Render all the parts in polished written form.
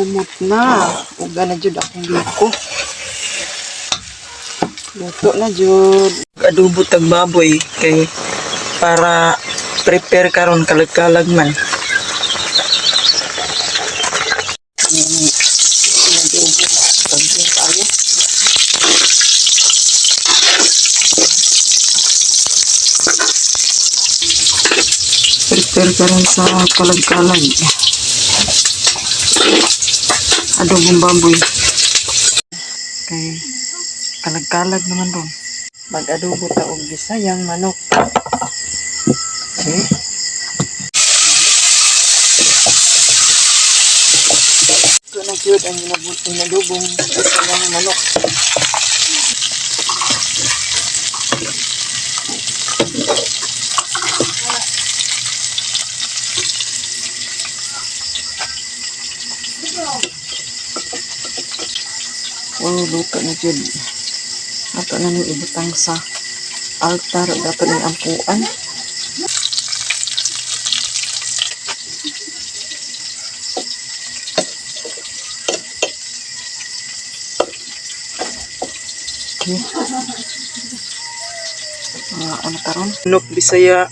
Humot na. Uga na jud akong biko. Luto na jud. Adobo tag baboy kay para prepare karon kalag-kalag man. Adobo. Tagsin tayo. Prepare karon sa kalag-kalag. Adobong baboy. Kay kalag-kalag naman ron. Mag-adobo ta og gisayang manok. Okay. Ito na jud ang inadobong gisayang manok. Wow, luto na jud. Ato na ning ibutang sa altar ug ato ning ampuan. Okay. Ano karon? Nok Bisaya.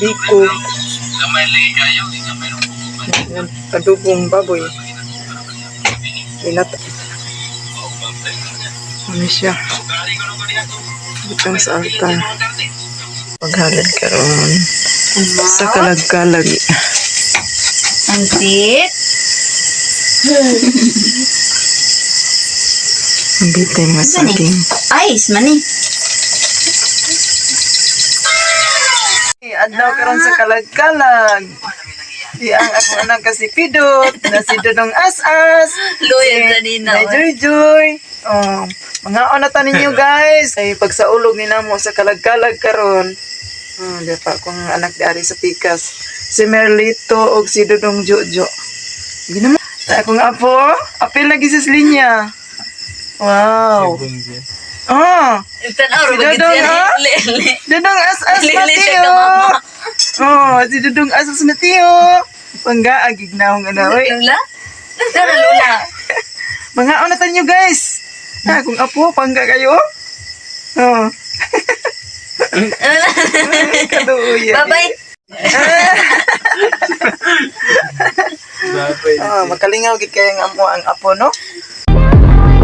Biko. Adobong baboy. Inat. Ano siya? Butang sa altar. Paghalad karon sa kalag-kalag. Antit. Ang bitay mga saging. Ice, mani. Adlaw karon sa kalag-kalag. Di ang akong anak kasi Pidot, na si Dodong As-As. Luya sa nina, Na Joy Joy. Oh, mga na ta ninyo, guys. Ay pagsaulog ni namo sa kalag-kalag karon. Oh, di pa akong anak di ari sa pikas. Si Merlito og si Dodong Jojo. Ginamo. Akong apo, apil lagi sa linya. Wow. Oh, Tanaw, Si Dodong, ah? Dodong As-As na Lili siya tiyo. ka, mama. Oh, si Dodong As-As na tiyo. Pangga, agignaong ana, oy. Lula? Tara, Lula. Mga na nyo, guys. Ah, kung apo, pangga kayo. Oh. Kaluya. Bye-bye. Oh, makalingaw gid kay ang amo ang apo, no? Bye.